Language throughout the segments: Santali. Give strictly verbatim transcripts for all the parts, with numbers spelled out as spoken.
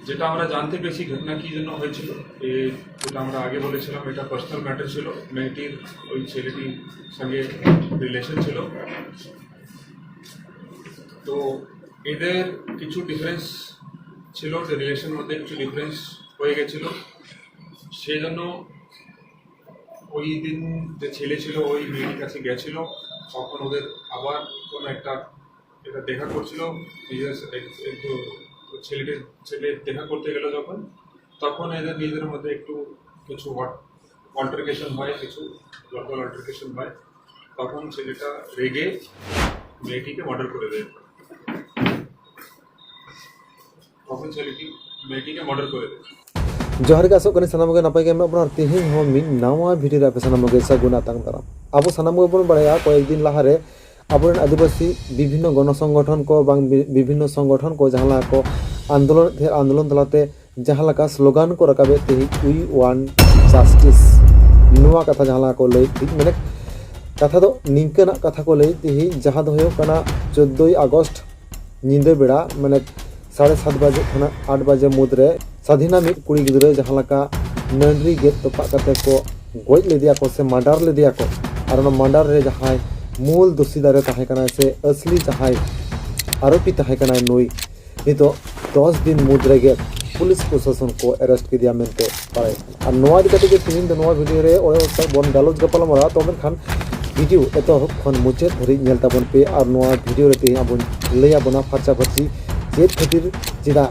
যেটা আমরা জানতে পেরেছি ঘটনা কি জন্য হয়েছিল, এ, যেটা আমরা আগে বলেছিলাম, এটা পার্সোনাল ম্যাটার ছিল, মেয়েটির ওই ছেলেটির সঙ্গে রিলেশন ছিল। তো এদের কিছু ডিফারেন্স ছিল, যে রিলেশন মধ্যে কিছু ডিফারেন্স হয়ে গেছিল, সেই জন্য ওই দিন যে ছেলে ছিল ওই মেয়েটির কাছে গেছিল, তখন ওদের আবার কোনো একটা, এটা দেখা করছিল, নিজের সাথে একটু ছেলেটির ছেলে দেখা করতে গেল যখন, তখন এদের নিজেদের মধ্যে একটু কিছু অল্টারকেশন হয়, কিছু ভার্বাল অল্টারকেশন হয়। তখন ছেলেটা রেগে মেয়েটিকে মার্ডার করে দেয়। তখন ছেলেটি মেয়েটিকে মার্ডার করে দেয়। ᱡᱚᱦᱟᱨ ᱜᱮ, ᱟᱥᱚᱜ ᱠᱟᱹᱱᱟᱹᱧ ᱥᱟᱱᱟᱢ ᱠᱚᱜᱮ ᱱᱟᱯᱟᱭ ᱜᱮ ᱢᱮᱱᱟᱜ ᱵᱚᱱᱟ᱾ ᱟᱨ ᱛᱮᱦᱮᱧ ᱦᱚᱸ ᱢᱤᱫ ᱱᱟᱣᱟ ᱵᱷᱤᱰᱤᱭᱳ ᱨᱮ ᱟᱯᱮ ᱥᱟᱱᱟᱢ ᱠᱚᱜᱮ ᱥᱟᱹᱜᱩᱱ ᱟᱛᱟᱝ ᱫᱟᱨᱟᱢ᱾ ᱟᱵᱚ ᱥᱟᱱᱟᱢ ᱠᱚᱜᱮ ᱵᱚᱱ ᱵᱟᱲᱟᱭᱟ, ᱠᱚᱭᱮᱠ ᱫᱤᱱ ᱞᱟᱦᱟᱨᱮ ᱟᱵᱚᱨᱮᱱ ᱟᱹᱫᱤᱵᱟᱹᱥᱤ ᱵᱤᱵᱷᱤᱱᱱᱚ ᱜᱚᱱᱚ ᱥᱚᱝᱜᱚᱴᱷᱚᱱ ᱠᱚ ᱵᱟᱝ ᱵᱤ- ᱵᱤᱵᱷᱤᱱᱱᱚ ᱥᱚᱝᱜᱚᱴᱷᱚᱱ ᱠᱚ ᱡᱟᱦᱟᱸ ᱞᱮᱠᱟ ᱠᱚ ᱟᱱᱫᱳᱞᱚᱱ ᱮᱫ ᱛᱟᱦᱮᱸᱫ, ᱟᱱᱫᱳᱞᱚᱱ ᱛᱟᱞᱟᱛᱮ ᱡᱟᱦᱟᱸ ᱞᱮᱠᱟ ᱥᱞᱳᱜᱟᱱ ᱠᱚ ᱨᱟᱠᱟᱵᱮᱫ ᱛᱟᱦᱮᱸᱫ, "We want justice", ᱱᱚᱣᱟ ᱠᱟᱛᱷᱟ ᱡᱟᱦᱟᱸ ᱞᱮᱠᱟ ᱠᱚ ᱞᱟᱹᱭᱮᱫ ᱛᱟᱦᱮᱸᱫ, ᱢᱟᱱᱮ ᱠᱟᱛᱷᱟ ᱫᱚ ᱱᱤᱝᱠᱟᱹᱱᱟᱜ ᱠᱟᱛᱷᱟ ᱠᱚ ᱞᱟᱹᱭᱮᱫ ᱛᱟᱦᱮᱸᱫ, ᱡᱟᱦᱟᱸ ᱫᱚ ᱦᱩᱭᱩᱜ ᱠᱟᱱᱟ ᱪᱳᱫᱽᱫᱳᱭ ᱟᱜᱚᱥᱴ ᱧᱤᱫᱟᱹ ᱵᱮᱲᱟ, ᱢᱟᱱᱮ ᱥᱟᱲᱮ ᱥᱟᱛ ᱵᱟᱡᱮ ᱠᱷᱚᱱᱟᱜ ᱟᱴ ᱵᱟᱡᱮ ᱢᱩᱫᱽᱨᱮ ᱥᱟᱫᱷᱤᱱᱟ ᱢᱤᱫ ᱠᱩᱲᱤ ᱜᱤᱫᱽᱨᱟᱹ ᱡᱟᱦᱟᱸ ᱞᱮᱠᱟ ᱱᱟᱹᱰᱨᱤ ᱜᱮᱫ ᱛᱚᱯᱟᱜ ᱠᱟᱛᱮ ᱠᱚ ᱜᱚᱡ ᱞᱮᱫᱮᱭᱟ ᱠᱚ ᱥᱮ ᱢᱟᱨᱰᱟᱨ ᱞᱮᱫᱮᱭᱟ ᱠᱚ, ᱟᱨ ᱚᱱᱟ ᱢᱟᱨᱰᱟᱨ ᱨᱮ ᱡᱟᱦᱟᱸᱭ ᱢᱩᱞ ᱫᱳᱥᱤᱫᱟᱨᱮ ᱛᱟᱦᱮᱸ ᱠᱟᱱᱟᱭ ᱥᱮ ᱟᱥᱞᱤ ᱡᱟᱦᱟᱸᱭ ᱟᱨᱳᱯᱤ ᱛᱟᱦᱮᱸ ᱠᱟᱱᱟᱭ, ᱱᱩᱭ ᱱᱤᱛᱚᱜ ᱫᱚᱥ ᱫᱤᱱ ᱢᱩᱫᱽ ᱨᱮᱜᱮ ᱯᱩᱞᱤᱥ ᱯᱨᱚᱥᱟᱥᱚᱱ ᱠᱚ ᱮᱨᱮᱥᱴ ᱠᱮᱫᱮᱭᱟ ᱢᱮᱱᱛᱮ ᱵᱟᱲᱟᱭ᱾ ᱟᱨ ᱱᱚᱣᱟ ᱤᱫᱤ ᱠᱟᱛᱮ ᱜᱮ ᱛᱮᱦᱮᱧ ᱫᱚ ᱱᱚᱣᱟ ᱵᱷᱤᱰᱤᱭᱳ ᱨᱮ ᱚᱲᱮ ᱚᱲᱮ ᱵᱚᱱ ᱜᱟᱞᱚᱪ ᱜᱟᱯᱟᱞ ᱢᱟᱨᱟᱣᱟ᱾ ᱛᱚ ᱢᱮᱱᱠᱷᱟᱱ ᱵᱷᱤᱰᱤᱭᱳ ᱮᱛᱚᱦᱚᱵ ᱠᱷᱚᱱ ᱢᱩᱪᱟᱹᱫ ᱫᱷᱟᱹᱨᱤᱡ ᱧᱮᱞ ᱛᱟᱵᱚᱱ ᱯᱮ, ᱟᱨ ᱱᱚᱣᱟ ᱵᱷᱤᱰᱤᱭᱳ ᱨᱮ ᱛᱮᱦᱮᱧ ᱟᱵᱚᱧ ᱞᱟᱹᱭ ᱟᱵᱚᱱᱟ ᱯᱷᱟᱨᱪᱟ ᱯᱷᱟᱹᱨᱪᱤ ᱪᱮᱫ ᱠᱷᱟᱹᱛᱤᱨ ᱪᱮᱫᱟᱜ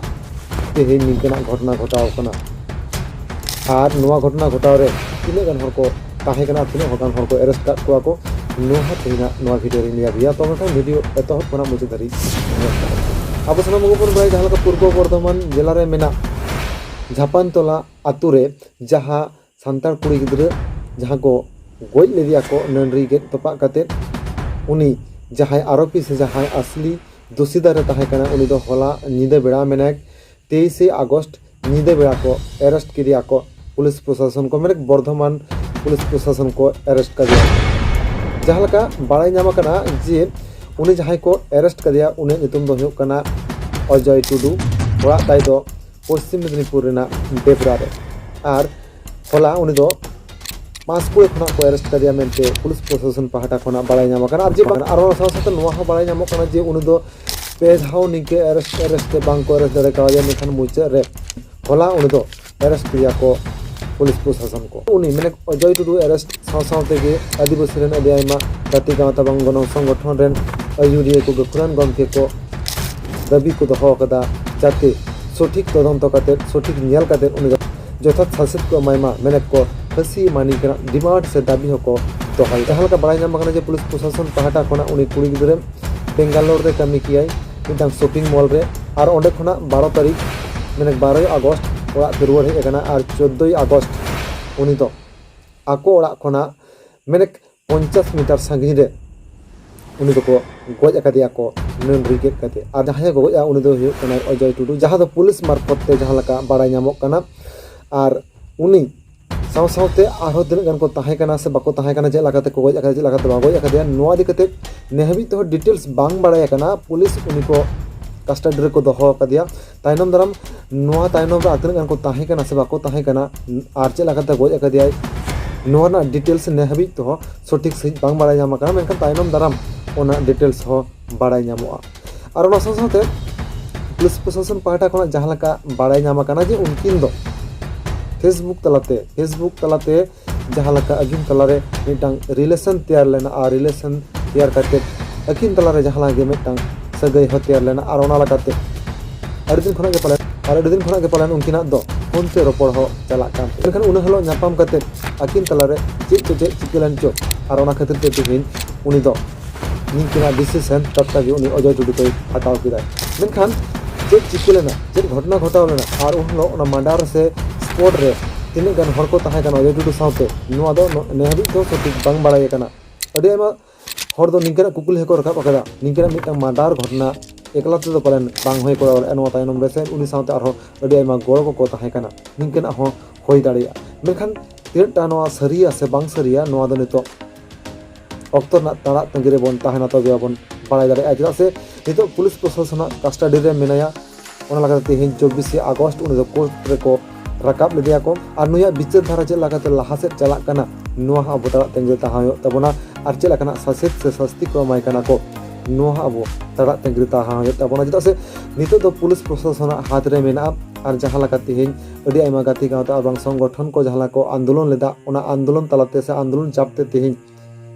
ᱛᱮᱦᱮᱧ ᱱᱤᱝᱠᱟᱹᱱᱟᱜ ᱜᱷᱚᱴᱚᱱᱟ ᱜᱷᱚᱴᱟᱣ ᱠᱟᱱᱟ, ᱟᱨ ᱱᱚᱣᱟ ᱜᱷᱚᱴᱚᱱᱟ ᱜᱷᱚᱴᱟᱣ ᱨᱮ ᱛᱤᱱᱟᱹᱜ ᱜᱟᱱ ᱦᱚᱲ ᱠᱚ ᱛᱟᱦᱮᱸ ᱠᱟᱱᱟ, ᱛᱤᱱᱟᱹᱜ ᱜᱟᱱ ᱦᱚᱲ ᱠᱚ ᱮᱨᱮᱥᱴ ᱠᱟᱜ ᱠᱚᱣᱟ ᱠᱚ, ᱱᱚᱣᱟ ᱦᱚᱸ ᱛᱮᱦᱮᱧᱟᱜ ᱱᱚᱣᱟ ᱵᱷᱤᱰᱤᱭᱳ ᱨᱮᱧ ᱞᱟᱹᱭ ᱟᱯᱮᱭᱟ᱾ ᱛᱚ ᱢᱮᱱᱠᱷᱟᱱ ᱵᱷᱤᱰᱤᱭᱳ ᱮᱛᱚᱦᱚᱵ ᱠᱷᱚᱱᱟᱜ ᱢᱩᱪᱟᱹᱫ ᱫᱷᱟᱹᱨᱤᱡ ᱧᱮᱞ ᱛᱟᱵᱚᱱ ᱯᱮ᱾ ᱟᱵᱚ ᱥᱟᱱᱟᱢ ᱠᱚᱜᱮ ᱵᱚᱱ ᱵᱟᱲᱟᱭᱟ, ᱡᱟᱦᱟᱸ ᱞᱮᱠᱟ ᱯᱩᱨᱵᱚ ᱵᱚᱨᱫᱷᱚᱢᱟᱱ ᱡᱮᱞᱟ ᱨᱮ ᱢᱮᱱᱟᱜ ᱡᱷᱟᱯᱟᱱᱛᱚᱞᱟ ᱟᱛᱳ ᱨᱮ ᱡᱟᱦᱟᱸ ᱥᱟᱱᱛᱟᱲ ᱠᱩᱲᱤ ᱜᱤᱫᱽᱨᱟᱹ ᱡᱟᱦᱟᱸ ᱠᱚ ᱜᱚᱡ ᱞᱮᱫᱮᱭᱟ ᱠᱚ ᱱᱟᱹᱰᱨᱤ ᱜᱮᱫ ᱛᱚᱯᱟᱜ ᱠᱟᱛᱮᱫ, ᱩᱱᱤ ᱡᱟᱦᱟᱸᱭ ᱟᱨᱳᱯᱤ ᱥᱮ ᱡᱟᱦᱟᱸᱭ ᱟᱥᱞᱤ ᱫᱳᱥᱤᱫᱟᱨ ᱨᱮ ᱛᱟᱦᱮᱸ ᱠᱟᱱᱟ, ᱩᱱᱤ ᱫᱚ ᱦᱚᱞᱟ ᱧᱤᱫᱟᱹ ᱵᱮᱲᱟ, ᱢᱮᱱᱟᱭ ᱛᱮᱭᱤᱥᱮ ᱟᱜᱚᱥᱴ ᱧᱤᱫᱟᱹ ᱵᱮᱲᱟ ᱠᱚ ᱮᱨᱮᱥᱴ ᱠᱮᱫᱮᱭᱟ ᱠᱚ ᱯᱩᱞᱤᱥ ᱯᱨᱚᱥᱟᱥᱚᱱ ᱠᱚ, ᱢᱮᱱᱮᱫ ᱵᱚᱨᱫᱷᱚᱢᱟᱱ ᱯᱩᱞᱤᱥ ᱯᱨᱚᱥᱟᱥᱚᱱ ᱠᱚ ᱮᱨᱮᱥᱴ ᱠᱟᱫᱮᱭᱟ᱾ ᱡᱟᱦᱟᱸ ᱞᱮᱠᱟ ᱵᱟᱲᱟᱭ ᱧᱟᱢ ᱟᱠᱟᱱᱟ ᱡᱮ ᱩᱱᱤ ᱡᱟᱦᱟᱸᱭ ᱠᱚ ᱮᱨᱮᱥᱴ ᱠᱟᱫᱮᱭᱟ, ᱩᱱᱤᱭᱟᱜ ᱧᱩᱛᱩᱢ ᱫᱚ ᱦᱩᱭᱩᱜ ᱠᱟᱱᱟ ᱚᱡᱚᱭ ᱴᱩᱰᱩ, ᱚᱲᱟᱜ ᱛᱟᱭ ᱫᱚ ᱯᱚᱥᱪᱤᱢ ᱢᱮᱫᱽᱱᱤᱯᱩᱨ ᱨᱮᱱᱟᱜ ᱰᱮᱵᱽᱨᱟ ᱨᱮ᱾ ᱟᱨ ᱦᱚᱞᱟ ᱩᱱᱤ ᱫᱚ ᱯᱟᱸᱥᱠᱩᱲᱟᱹ ᱠᱷᱚᱱᱟᱜ ᱠᱚ ᱮᱨᱮᱥᱴ ᱠᱟᱫᱮᱭᱟ ᱢᱮᱱᱛᱮ ᱯᱩᱞᱤᱥ ᱯᱨᱚᱥᱟᱥᱚᱱ ᱯᱟᱦᱴᱟ ᱠᱷᱚᱱᱟᱜ ᱵᱟᱲᱟᱭ ᱧᱟᱢ ᱟᱠᱟᱱᱟ᱾ ᱟᱨ ᱡᱮ ᱵᱟᱝ, ᱟᱨ ᱚᱱᱟ ᱥᱟᱶ ᱥᱟᱶᱛᱮ ᱱᱚᱣᱟ ᱦᱚᱸ ᱵᱟᱲᱟᱭ ᱧᱟᱢᱚᱜ ᱠᱟᱱᱟ ᱡᱮ ᱩᱱᱤ ᱫᱚ ᱯᱮ ᱫᱷᱟᱣ ᱱᱤᱝᱠᱟᱹ ᱮᱨᱮᱥᱴ ᱮᱨᱮᱥᱴ ᱛᱮ ᱵᱟᱝ ᱠᱚ ᱮᱨᱮᱥᱴ ᱫᱟᱲᱮ ᱠᱟᱣᱫᱮᱭᱟ, ᱢᱮᱱᱠᱷᱟᱱ ᱢᱩᱪᱟᱹᱫ ᱨᱮ ᱦᱚᱞᱟ ᱩᱱᱤ ᱫᱚ ᱮᱨᱮᱥᱴ ᱠᱮᱫᱮᱭᱟ ᱠᱚ ᱯᱩᱞᱤᱥ ᱯᱨᱚᱥᱟᱥᱚᱱ ᱠᱚ᱾ ᱩᱱᱤ ᱢᱮᱱᱮᱠ ᱚᱡᱚᱭ ᱴᱩᱰᱩ ᱮᱨᱮᱥᱴ ᱥᱟᱶ ᱥᱟᱶ ᱛᱮᱜᱮ ᱟᱹᱫᱤᱵᱟᱹᱥᱤ ᱨᱮᱱ ᱟᱹᱰᱤ ᱟᱭᱢᱟ ᱜᱟᱛᱮ ᱜᱟᱶᱛᱟ ᱵᱟᱝ ᱜᱚᱱᱚᱝ ᱥᱚᱝᱜᱚᱴᱷᱚᱱ ᱨᱮᱱ ᱟᱹᱭᱩᱨᱤᱭᱟᱹ ᱠᱚ, ᱜᱟᱹᱠᱷᱩᱲᱟᱱ ᱜᱚᱢᱠᱮ ᱠᱚ ᱫᱟᱹᱵᱤ ᱠᱚ ᱫᱚᱦᱚ ᱟᱠᱟᱫᱟ, ᱡᱟᱛᱮ ᱥᱚᱴᱷᱤᱠ ᱛᱚᱫᱚᱱᱛᱚ ᱠᱟᱛᱮ, ᱥᱚᱴᱷᱤᱠ ᱧᱮᱞ ᱠᱟᱛᱮ ᱩᱱᱤ ᱫᱚ ᱡᱚᱛᱷᱟᱛ ᱥᱟᱥᱮᱛ ᱠᱚ ᱮᱢᱟᱭ ᱢᱟ, ᱢᱮᱱᱮᱠ ᱠᱚ ᱯᱷᱟᱹᱥᱤ ᱮᱢᱟᱱᱤ ᱠᱟᱱᱟ ᱰᱤᱢᱟᱱᱰ ᱥᱮ ᱫᱟᱹᱵᱤ ᱦᱚᱸᱠᱚ ᱫᱚᱦᱚᱭᱟ᱾ ᱡᱟᱦᱟᱸ ᱞᱮᱠᱟ ᱵᱟᱲᱟᱭ ᱧᱟᱢ ᱟᱠᱟᱱᱟ ᱡᱮ ᱯᱩᱞᱤᱥ ᱯᱨᱚᱥᱟᱥᱚᱱ ᱯᱟᱦᱴᱟ ᱠᱷᱚᱱᱟᱜ ᱩᱱᱤ ᱠᱩᱲᱤ ᱜᱤᱫᱽᱨᱟᱹ ᱵᱮᱝᱜᱟᱞᱳᱨ ᱨᱮ ᱠᱟᱹᱢᱤ ᱠᱮᱭᱟᱭ ᱢᱤᱫᱴᱟᱝ ᱥᱚᱯᱤᱝ ᱢᱚᱞ ᱨᱮ, ᱟᱨ ᱚᱸᱰᱮ ᱠᱷᱚᱱᱟᱜ ᱵᱟᱨᱚ ᱛᱟᱹᱨᱤᱠᱷ, ᱢᱮᱱᱮᱠ ᱵᱟᱨᱚᱭ ᱟᱜᱚᱥᱴ ᱚᱲᱟᱜ ᱛᱮ ᱨᱩᱣᱟᱹᱲ ᱦᱮᱡ ᱟᱠᱟᱱᱟ, ᱟᱨ ᱪᱳᱫᱽᱫᱳᱭ ᱟᱜᱚᱥᱴ ᱩᱱᱤ ᱫᱚ ᱟᱠᱚ ᱚᱲᱟᱜ ᱠᱷᱚᱱᱟᱜ ᱢᱮᱱᱮᱠ ᱯᱚᱧᱪᱟᱥ ᱢᱤᱴᱟᱨ ᱥᱟᱺᱜᱤᱧ ᱨᱮ ᱩᱱᱤ ᱫᱚᱠᱚ ᱜᱚᱡ ᱟᱠᱟᱫᱮᱭᱟ ᱠᱚ ᱱᱟᱹᱱᱨᱤ ᱜᱮᱫ ᱠᱟᱛᱮ᱾ ᱟᱨ ᱡᱟᱦᱟᱸᱭ ᱮ ᱜᱚᱡᱼᱟ ᱩᱱᱤ ᱫᱚ ᱦᱩᱭᱩᱜ ᱠᱟᱱᱟᱭ ᱚᱡᱚᱭ ᱴᱩᱰᱩ, ᱡᱟᱦᱟᱸ ᱫᱚ ᱯᱩᱞᱤᱥ ᱢᱟᱨᱯᱷᱚᱛ ᱛᱮ ᱡᱟᱦᱟᱸ ᱞᱮᱠᱟ ᱵᱟᱲᱟᱭ ᱧᱟᱢᱚᱜ ᱠᱟᱱᱟ᱾ ᱟᱨ ᱩᱱᱤ ᱥᱟᱶ ᱥᱟᱶᱛᱮ ᱟᱨᱦᱚᱸ ᱛᱤᱱᱟᱹᱜ ᱜᱟᱱ ᱠᱚ ᱛᱟᱦᱮᱸ ᱠᱟᱱᱟ ᱥᱮ ᱵᱟᱠᱚ ᱛᱟᱦᱮᱸ ᱠᱟᱱᱟ, ᱪᱮᱫ ᱞᱮᱠᱟᱛᱮ ᱠᱚ ᱜᱚᱡ ᱟᱠᱟᱫᱮᱭᱟ, ᱪᱮᱫ ᱞᱮᱠᱟᱛᱮ ᱵᱟᱠᱚ ᱜᱚᱡ ᱟᱠᱟᱫᱮᱭᱟ, ᱱᱚᱣᱟ ᱤᱫᱤ ᱠᱟᱛᱮ ᱱᱮ ᱦᱟᱹᱵᱤᱡ ᱛᱮᱦᱚᱸ ᱰᱤᱴᱮᱞᱥ ᱵᱟᱝ ᱵᱟᱲᱟᱭ ᱟᱠᱟᱱᱟ᱾ ᱯᱩᱞᱤᱥ ᱩᱱᱤ ᱠᱚ ᱠᱟᱥᱴᱟᱰᱤ ᱨᱮᱠᱚ ᱫᱚᱦᱚ ᱟᱠᱟᱫᱮᱭᱟ᱾ ᱛᱟᱭᱱᱚᱢ ᱫᱟᱨᱟᱢ ᱱᱚᱣᱟ ᱛᱟᱭᱱᱚᱢ ᱨᱮ ᱟᱨ ᱛᱤᱱᱟᱹᱜ ᱜᱟᱱ ᱠᱚ ᱛᱟᱦᱮᱸ ᱠᱟᱱᱟ ᱥᱮ ᱵᱟᱠᱚ ᱛᱟᱦᱮᱸ ᱠᱟᱱᱟ, ᱟᱨ ᱪᱮᱫ ᱞᱮᱠᱟᱛᱮ ᱜᱚᱡ ᱟᱠᱟᱫᱮᱭᱟᱭ, ᱱᱚᱣᱟ ᱨᱮᱱᱟᱜ ᱰᱤᱴᱮᱞᱥ ᱱᱮ ᱦᱟᱹᱵᱤᱡ ᱛᱮᱦᱚᱸ ᱥᱚᱴᱷᱤᱠ ᱥᱟᱺᱦᱤᱡ ᱵᱟᱝ ᱵᱟᱲᱟᱭ ᱧᱟᱢ ᱟᱠᱟᱱᱟ᱾ ᱢᱮᱱᱠᱷᱟᱱ ᱛᱟᱭᱱᱚᱢ ᱫᱟᱨᱟᱢ ᱚᱱᱟ ᱰᱤᱴᱮᱞᱥ ᱦᱚᱸ ᱵᱟᱲᱟᱭ ᱧᱟᱢᱚᱜᱼᱟ᱾ ᱟᱨ ᱚᱱᱟ ᱥᱟᱶ ᱥᱟᱶᱛᱮ ᱯᱩᱞᱤᱥ ᱯᱨᱚᱥᱟᱥᱚᱱ ᱯᱟᱦᱴᱟ ᱠᱷᱚᱱᱟᱜ ᱡᱟᱦᱟᱸ ᱞᱮᱠᱟ ᱵᱟᱲᱟᱭ ᱧᱟᱢ ᱟᱠᱟᱱᱟ ᱡᱮ ᱩᱱᱠᱤᱱ ᱫᱚ Facebook ᱛᱟᱞᱟᱛᱮ, Facebook ᱛᱟᱞᱟᱛᱮ ᱡᱟᱦᱟᱸ ᱞᱮᱠᱟ ᱟᱹᱠᱤᱱ ᱛᱟᱞᱟᱨᱮ ᱢᱤᱫᱴᱟᱝ ᱨᱤᱞᱮᱥᱚᱱ ᱛᱮᱭᱟᱨ ᱞᱮᱱᱟ, ᱟᱨ ᱨᱤᱞᱮᱥᱚᱱ ᱛᱮᱭᱟᱨ ᱠᱟᱛᱮ ᱟᱹᱠᱤᱱ ᱛᱟᱞᱟᱨᱮ ᱡᱟᱦᱟᱸ ᱞᱮᱠᱟ ᱜᱮ ᱢᱤᱫᱴᱟᱝ ᱥᱟᱹᱜᱟᱹᱭ ᱦᱚᱸ ᱛᱮᱭᱟᱨ ᱞᱮᱱᱟ᱾ ᱟᱨ ᱚᱱᱟ ᱞᱮᱠᱟᱛᱮ ᱟᱹᱰᱤ ᱫᱤᱱ ᱠᱷᱚᱱᱟᱜ ᱜᱮ ᱯᱟᱞᱮᱱ, ᱟᱨ ᱟᱹᱰᱤ ᱫᱤᱱ ᱠᱷᱚᱱᱟᱜ ᱜᱮ ᱯᱟᱞᱮᱱ ᱩᱱᱠᱤᱱᱟᱜ ᱫᱚ ᱯᱷᱳᱱ ᱛᱮ ᱨᱚᱯᱚᱲ ᱦᱚᱸ ᱪᱟᱞᱟᱜ ᱠᱟᱱ ᱛᱟᱦᱮᱸ᱾ ᱢᱮᱱᱠᱷᱟᱱ ᱩᱱᱟᱹᱜ ᱦᱤᱞᱳᱜ ᱧᱟᱯᱟᱢ ᱠᱟᱛᱮ ᱟᱹᱠᱤᱱ ᱛᱟᱞᱟᱨᱮ ᱪᱮᱫ ᱪᱚ ᱪᱮᱫ ᱪᱤᱠᱟᱹ ᱞᱮᱱ ᱪᱚ, ᱟᱨ ᱚᱱᱟ ᱠᱷᱟᱹᱛᱤᱨ ᱛᱮ ᱛᱮᱦᱮᱧ ᱩᱱᱤ ᱫᱚ ᱱᱤᱝᱠᱟᱹᱱᱟᱜ ᱰᱤᱥᱤᱥᱚᱱ ᱴᱟᱴᱠᱟ ᱜᱮ ᱩᱱᱤ ᱚᱡᱚᱭ ᱴᱩᱰᱩ ᱫᱚᱭ ᱦᱟᱛᱟᱣ ᱠᱮᱫᱟᱭ᱾ ᱢᱮᱱᱠᱷᱟᱱ ᱪᱮᱫ ᱪᱤᱠᱟᱹ ᱞᱮᱱᱟ, ᱪᱮᱫ ᱜᱷᱚᱴᱚᱱᱟ ᱜᱷᱚᱴᱟᱣ ᱞᱮᱱᱟ, ᱟᱨ ᱩᱱ ᱦᱤᱞᱳᱜ ᱚᱱᱟ ᱢᱟᱨᱰᱟᱨ ᱥᱮ ᱥᱯᱚᱴ ᱨᱮ ᱛᱤᱱᱟᱹᱜ ᱜᱟᱱ ᱦᱚᱲ ᱠᱚ ᱛᱟᱦᱮᱸ ᱠᱟᱱᱟ ᱚᱡᱚᱭ ᱴᱩᱰᱩ ᱥᱟᱶᱛᱮ, ᱱᱚᱣᱟ ᱫᱚ ᱱᱚ-, ᱱᱮ ᱦᱟᱹᱵᱤᱡ ᱛᱮᱦᱚᱸ ᱥᱚᱴᱷᱤᱠ ᱵᱟᱝ ᱵᱟᱲᱟᱭ ᱟᱠᱟᱱᱟ᱾ ᱟᱹᱰᱤ ᱟᱭᱢᱟ ᱦᱚᱲ ᱫᱚ ᱱᱤᱝᱠᱟᱹᱱᱟᱜ ᱠᱩᱠᱞᱤ ᱦᱚᱸᱠᱚ ᱨᱟᱠᱟᱵ ᱟᱠᱟᱫᱟ, ᱱᱤᱝᱠᱟᱹᱱᱟᱜ ᱢᱤᱫᱴᱟᱝ ᱢᱟᱨᱰᱟᱨ ᱜᱷᱚᱴᱚᱱᱟ ᱮᱠᱞᱟ ᱛᱮᱫᱚ ᱯᱟᱞᱮᱱ ᱵᱟᱝ ᱦᱩᱭ ᱠᱚᱨᱟᱣ ᱫᱟᱲᱮᱭᱟᱜᱼᱟ ᱱᱚᱣᱟ ᱛᱟᱭᱱᱚᱢ ᱨᱮ, ᱥᱮ ᱩᱱᱤ ᱥᱟᱶᱛᱮ ᱟᱨᱦᱚᱸ ᱟᱹᱰᱤ ᱟᱭᱢᱟ ᱜᱚᱲ ᱠᱚᱠᱚ ᱛᱟᱦᱮᱸ ᱠᱟᱱᱟ, ᱱᱤᱝᱠᱟᱹᱱᱟᱜ ᱦᱚᱸ ᱦᱩᱭ ᱫᱟᱲᱮᱭᱟᱜᱼᱟ᱾ ᱢᱮᱱᱠᱷᱟᱱ ᱛᱤᱱᱟᱹᱜ ᱴᱟ ᱱᱚᱣᱟ ᱥᱟᱹᱨᱤᱭᱟ ᱥᱮ ᱵᱟᱝ ᱥᱟᱹᱨᱤᱭᱟ, ᱱᱚᱣᱟ ᱫᱚ ᱱᱤᱛᱚᱜ ᱚᱠᱛᱚ ᱨᱮᱱᱟᱜ ᱛᱟᱲᱟᱜ ᱛᱟᱺᱜᱤ ᱨᱮᱵᱚᱱ ᱛᱟᱦᱮᱱᱟ, ᱛᱚᱵᱮ ᱟᱵᱚᱱ ᱵᱟᱲᱟᱭ ᱫᱟᱲᱮᱭᱟᱜᱼᱟ᱾ ᱪᱮᱫᱟᱜ ᱥᱮ ᱱᱤᱛᱚᱜ ᱯᱩᱞᱤᱥ ᱯᱨᱚᱥᱟᱥᱚᱱᱟᱜ ᱠᱟᱥᱴᱟᱰᱤ ᱨᱮ ᱢᱮᱱᱟᱭᱟ, ᱚᱱᱟ ᱞᱮᱠᱟᱛᱮ ᱛᱮᱦᱮᱧ ᱪᱚᱵᱵᱤᱥᱮ ᱟᱜᱚᱥᱴ ᱩᱱᱤ ᱫᱚ ᱠᱳᱨᱴ ᱨᱮᱠᱚ ᱨᱟᱠᱟᱵ ᱞᱮᱫᱮᱭᱟ ᱠᱚ᱾ ᱟᱨ ᱱᱩᱭᱟᱜ ᱵᱤᱪᱟᱹᱨ ᱫᱷᱟᱨᱟ ᱪᱮᱫ ᱞᱮᱠᱟᱛᱮ ᱞᱟᱦᱟ ᱥᱮᱫ ᱪᱟᱞᱟᱜ ᱠᱟᱱᱟ, ᱱᱚᱣᱟ ᱦᱚᱸ ᱟᱵᱚ ᱛᱟᱲᱟᱜ ᱛᱟᱺᱜᱤ ᱨᱮ ᱛᱟᱦᱮᱸ ᱦᱩᱭᱩᱜ ᱛᱟᱵᱚᱱᱟ᱾ ᱟᱨ ᱪᱮᱫ ᱞᱮᱠᱟᱱᱟᱜ ᱥᱟᱥᱮᱛ ᱥᱮ ᱥᱟᱥᱛᱤ ᱠᱚ ᱮᱢᱟᱭ ᱠᱟᱱᱟ ᱠᱚ, ᱱᱚᱣᱟ ᱦᱚᱸ ᱟᱵᱚ ᱛᱟᱲᱟᱜ ᱛᱟᱺᱜᱤ ᱨᱮ ᱛᱟᱦᱮᱸ ᱦᱩᱭᱩᱜ ᱛᱟᱵᱚᱱᱟ᱾ ᱪᱮᱫᱟᱜ ᱥᱮ ᱱᱤᱛᱚᱜ ᱫᱚ ᱯᱩᱞᱤᱥ ᱯᱨᱚᱥᱟᱥᱚᱱᱟᱜ ᱦᱟᱛ ᱨᱮ ᱢᱮᱱᱟᱜᱼᱟ᱾ ᱟᱨ ᱡᱟᱦᱟᱸ ᱞᱮᱠᱟ ᱛᱮᱦᱮᱧ ᱟᱹᱰᱤ ᱟᱭᱢᱟ ᱜᱟᱛᱮ ᱜᱟᱶᱛᱟ ᱟᱨ ᱵᱟᱝ ᱥᱚᱝᱜᱚᱴᱷᱚᱱ ᱠᱚ ᱡᱟᱦᱟᱸ ᱞᱮᱠᱟ ᱠᱚ ᱟᱱᱫᱳᱞᱚᱱ ᱞᱮᱫᱟ, ᱚᱱᱟ ᱟᱱᱫᱳᱞᱚᱱ ᱛᱟᱞᱟᱛᱮ ᱥᱮ ᱟᱱᱫᱳᱞᱚᱱ ᱪᱟᱯ ᱛᱮ ᱛᱮᱦᱮᱧ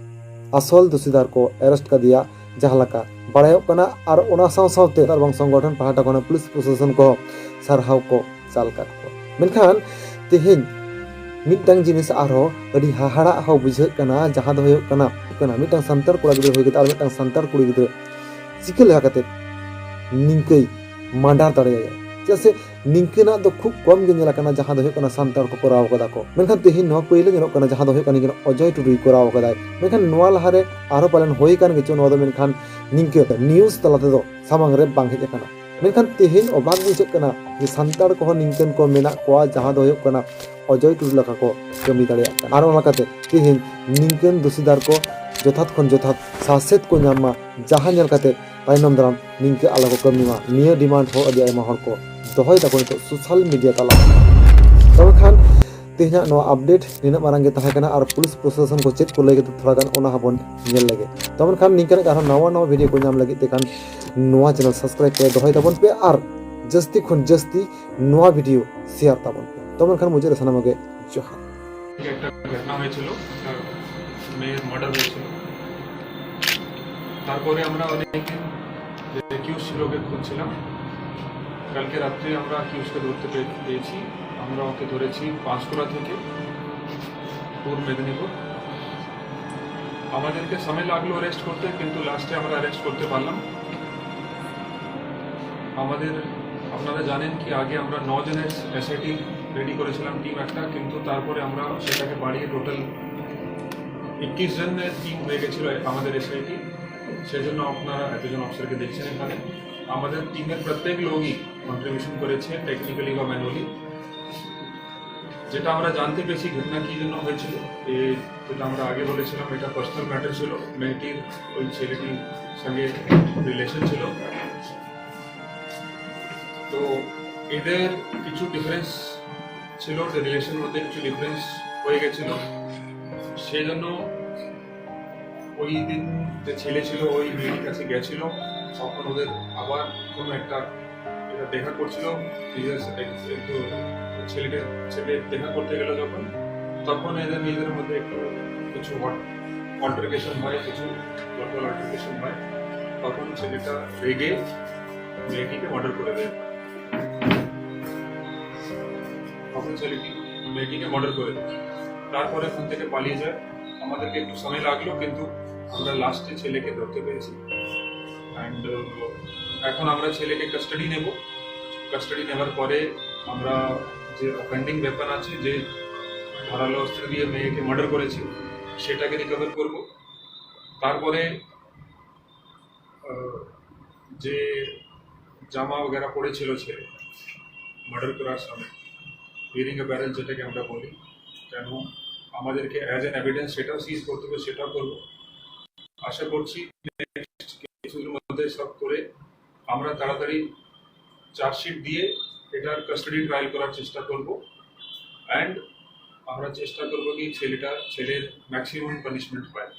ᱟᱥᱚᱞ ᱫᱩᱥᱤᱫᱟᱨ ᱠᱚ ᱮᱨᱮᱥᱴ ᱠᱟᱫᱮᱭᱟ, ᱡᱟᱦᱟᱸ ᱞᱮᱠᱟ ᱵᱟᱲᱟᱭᱚᱜ ᱠᱟᱱᱟ᱾ ᱟᱨ ᱚᱱᱟ ᱥᱟᱶ ᱥᱟᱶᱛᱮ ᱟᱨ ᱵᱟᱝ ᱥᱚᱝᱜᱚᱴᱷᱚᱱ ᱯᱟᱦᱴᱟ ᱠᱷᱚᱱ ᱯᱩᱞᱤᱥ ᱯᱨᱚᱥᱟᱥᱚᱱ ᱠᱚ ᱥᱟᱨᱦᱟᱣ ᱠᱚ ᱪᱟᱞ ᱟᱠᱟᱫ ᱠᱚᱣᱟ᱾ ᱢᱮᱱᱠᱷᱟᱱ ᱛᱮᱦᱮᱧ ᱢᱤᱫᱴᱟᱝ ᱡᱤᱱᱤᱥ ᱟᱨᱦᱚᱸ ᱟᱹᱰᱤ ᱦᱟᱦᱟᱲᱟᱜ ᱦᱚᱸ ᱵᱩᱡᱷᱟᱹᱜ ᱠᱟᱱᱟ, ᱡᱟᱦᱟᱸ ᱫᱚ ᱦᱩᱭᱩᱜ ᱠᱟᱱᱟ, ᱠᱟᱱᱟ ᱢᱤᱫᱴᱟᱝ ᱥᱟᱱᱛᱟᱲ ᱠᱚᱲᱟ ᱜᱤᱫᱽᱨᱟᱹ ᱦᱩᱭ ᱠᱟᱛᱮ ᱟᱨ ᱢᱤᱫᱴᱟᱝ ᱥᱟᱱᱛᱟᱲ ᱠᱩᱲᱤ ᱜᱤᱫᱽᱨᱟᱹ ᱪᱤᱠᱟᱹ ᱞᱮᱠᱟ ᱠᱟᱛᱮ ᱱᱤᱝᱠᱟᱹᱭ ᱢᱟᱰᱟᱨ ᱫᱟᱲᱮᱭᱟᱭᱟ? ᱪᱮᱫᱟᱜ ᱥᱮ ᱱᱤᱝᱠᱟᱹᱱᱟᱜ ᱫᱚ ᱠᱷᱩᱵ ᱠᱚᱢ ᱜᱮ ᱧᱮᱞ ᱟᱠᱟᱱᱟ, ᱡᱟᱦᱟᱸ ᱫᱚ ᱦᱩᱭᱩᱜ ᱠᱟᱱᱟ ᱥᱟᱱᱛᱟᱲ ᱠᱚ ᱠᱚᱨᱟᱣ ᱠᱟᱫᱟ ᱠᱚ᱾ ᱢᱮᱱᱠᱷᱟᱱ ᱛᱮᱦᱮᱧ ᱱᱚᱣᱟ ᱯᱳᱭᱞᱳ ᱧᱮᱞᱚᱜ ᱠᱟᱱᱟ, ᱡᱟᱦᱟᱸ ᱫᱚ ᱦᱩᱭᱩᱜ ᱠᱟᱱᱟ ᱱᱤᱝᱠᱟᱹᱱᱟᱜ ᱚᱡᱚᱭ ᱴᱩᱰᱩᱭ ᱠᱚᱨᱟᱣ ᱠᱟᱫᱟᱭ᱾ ᱢᱮᱱᱠᱷᱟᱱ ᱱᱚᱣᱟ ᱞᱟᱦᱟᱨᱮ ᱟᱨᱦᱚᱸ ᱯᱟᱞᱮᱱ ᱦᱩᱭ ᱟᱠᱟᱱ ᱜᱮᱪᱚ, ᱱᱚᱣᱟ ᱫᱚ ᱢᱮᱱᱠᱷᱟᱱ ᱱᱤᱝᱠᱟᱹ ᱱᱤᱭᱩᱡᱽ ᱛᱟᱞᱟ ᱛᱮᱫᱚ ᱥᱟᱢᱟᱝ ᱨᱮ ᱵᱟᱝ ᱦᱮᱡ ᱟᱠᱟᱱᱟ᱾ ᱢᱮᱱᱠᱷᱟᱱ ᱛᱮᱦᱮᱧ ᱚᱵᱟᱠ ᱵᱩᱡᱷᱟᱹᱜ ᱠᱟᱱᱟ ᱡᱮ ᱥᱟᱱᱛᱟᱲ ᱠᱚᱦᱚᱸ ᱱᱤᱝᱠᱟᱹᱱ ᱠᱚ ᱢᱮᱱᱟᱜ ᱠᱚᱣᱟ, ᱡᱟᱦᱟᱸ ᱫᱚ ᱦᱩᱭᱩᱜ ᱠᱟᱱᱟ ᱚᱡᱚᱭ ᱴᱩᱰᱩ ᱞᱮᱠᱟ ᱠᱚ ᱠᱟᱹᱢᱤ ᱫᱟᱲᱮᱭᱟᱜ ᱠᱟᱱᱟ᱾ ᱟᱨ ᱚᱱᱟ ᱞᱮᱠᱟᱛᱮ ᱛᱮᱦᱮᱧ ᱱᱤᱝᱠᱟᱹᱱ ᱫᱩᱥᱤᱫᱟᱨ ᱠᱚ ᱡᱚᱛᱷᱟᱛ ᱠᱷᱚᱱ ᱡᱚᱛᱷᱟᱛ ᱥᱟᱥᱮᱛ ᱠᱚ ᱧᱟᱢ ᱢᱟ, ᱡᱟᱦᱟᱸ ᱧᱮᱞ ᱠᱟᱛᱮ ᱛᱟᱭᱱᱚᱢ ᱫᱟᱨᱟᱢ ᱱᱤᱝᱠᱟᱹ ᱟᱞᱚ ᱠᱚ ᱠᱟᱹᱢᱤ ᱢᱟ᱾ ᱱᱤᱭᱟᱹ ᱰᱤᱢᱟᱱᱰ ᱦᱚᱸ ᱟᱹᱰᱤ ᱟᱭᱢᱟ ᱦᱚᱲ ᱠᱚ ᱫᱚᱦᱚᱭ ᱫᱟᱠᱚ ᱱᱤᱛᱚᱜ ᱥᱳᱥᱟᱞ ᱢᱤᱰᱤᱭᱟ ᱛᱟᱞᱟ᱾ ᱛᱚᱵᱮ ᱠᱷᱟᱱ ᱛᱮᱦᱮᱧᱟᱜ ᱱᱚᱣᱟ ᱟᱯᱰᱮᱴ ᱱᱤᱱᱟᱹᱜ ᱢᱟᱨᱟᱝ ᱜᱮ ᱛᱟᱦᱮᱸ ᱠᱟᱱᱟ᱾ ᱟᱨ ᱯᱩᱞᱤᱥ ᱯᱨᱚᱥᱟᱥᱚᱱ ᱠᱚ ᱪᱮᱫ ᱠᱚ ᱞᱟᱹᱭ ᱠᱮᱫᱟ, ᱛᱷᱚᱲᱟ ᱜᱟᱱ ᱚᱱᱟ ᱦᱚᱸᱵᱚᱱ ᱧᱮᱞ ᱞᱮᱜᱮ᱾ ᱛᱚᱵᱮ ᱠᱷᱟᱱ ᱱᱤᱝᱠᱟᱹᱱᱟᱜ ᱟᱨᱦᱚᱸ ᱱᱟᱣᱟ ᱱᱟᱣᱟ ᱵᱷᱤᱰᱤᱭᱳ ᱠᱚ ᱧᱟᱢ ᱞᱟᱹᱜᱤᱫ ᱛᱮ ᱠᱷᱟᱱ ᱱᱚᱣᱟ ᱪᱮᱱᱮᱞ ᱥᱟᱵᱥᱠᱨᱟᱭᱤᱵ ᱠᱟᱛᱮ ᱫᱚᱦᱚᱭ ᱛᱟᱵᱚᱱ ᱯᱮ᱾ ᱟᱨ ᱡᱟᱹᱥᱛᱤ ᱠᱷᱚᱱ ᱡᱟᱹᱥᱛᱤ ᱱᱚᱣᱟ ᱵᱷᱤᱰᱤᱭᱳ ᱥᱮᱭᱟᱨ ᱛᱟᱵᱚᱱ ᱯᱮ᱾ ᱛᱚᱵᱮ ᱠᱷᱟᱱ ᱢᱩᱪᱟᱹᱫ ᱨᱮ ᱥᱟᱱᱟᱢ ᱜᱮ ᱡᱚᱦᱟᱨ᱾ একটা ঘটনা হয়েছিল, একটা মেয়ের মার্ডার হয়েছিল। তারপরে আমরা অনেকদিন অ্যাকিউজ ছিল, ওকে খুঁজছিলাম। কালকে রাত্রে আমরা অ্যাকিউজকে ধরতে পে-, পেরেছি। আমরা ওকে ধরেছি পাঁশকুড়া থেকে, পূর্ব মেদিনীপুর। আমাদেরকে সময় লাগলো অ্যারেস্ট করতে, কিন্তু লাস্টে আমরা অ্যারেস্ট করতে পারলাম। আমাদের, আপনারা জানেন কি, আগে আমরা ন জনের এসআইটি রেডি করেছিলাম, টিম একটা, কিন্তু তারপরে আমরা সেটাকে বাড়িয়ে টোটাল একুশ জনের টিম হয়ে গেছিল আমাদের এসআইটি। সেজন্য আপনারা এতজন অফিসারকে দেখছেন এখানে। আমাদের টিমের প্রত্যেক লোকই কন্ট্রিবিউশন করেছে, টেকনিক্যালি বা ম্যানুয়ালি। যেটা আমরা জানতে পেরেছি ঘটনা কী জন্য হয়েছিল, এ, যেটা আমরা আগে বলেছিলাম, এটা পার্সোনাল ম্যাটার ছিল। মেয়েটির ওই ছেলেটির সঙ্গে রিলেশন ছিল। তো এদের কিছু ডিফারেন্স ছিল, যে রিলেশন মধ্যে কিছু ডিফারেন্স হয়ে গেছিল। সেই জন্য ওই দিন যে ছেলে ছিল, ওই মেয়েটির কাছে গেছিল, তখন ওদের আবার কোনো একটা, এটা দেখা করছিল, নিজেদের সাথে একটু ছেলেকে, ছেলে দেখা করতে গেল যখন, তখন এদের নিজেদের মধ্যে একটু কিছু অল্টারকেশন হয়, কিছু ভার্বাল অল্টারকেশন হয়। তখন ছেলেটা রেগে মেয়েটিকে মার্ডার করে দেয়। তখন ছেলেটি মেয়েটিকে মার্ডার করে দেয়। তারপরে ওখান থেকে পালিয়ে যায়। আমাদেরকে একটু সময় লাগলো, কিন্তু আমরা লাস্টে ছেলেকে ধরতে পেরেছি। অ্যান্ড এখন আমরা ছেলেকে কাস্টাডি নেব। কাস্টাডি নেওয়ার পরে আমরা যে অফেন্ডিং ওয়েপন আছে, যে ধারালো অস্ত্র দিয়ে মেয়েকে মার্ডার করেছে, সেটাকে রিকভার করব। তারপরে আহ, যে জামা বগেরা পড়েছিল ছেলে মার্ডার করার সময়, বিয়ারিং এ ব্যারেল যেটাকে আমরা বলি, কেন আমাদেরকে অ্যাজ অ্যান এভিডেন্স সেটাও সিজ করতে হবে, সেটাও করবো। আশা করছি নেক্সট কিছুদিনের মধ্যে সব করে আমরা তাড়াতাড়ি চার্জশিট দিয়ে এটার কাস্টাডি ট্রায়াল করার চেষ্টা করব। অ্যান্ড আমরা চেষ্টা করবো কি ছেলেটা, ছেলের ম্যাক্সিমাম পানিশমেন্ট পায়।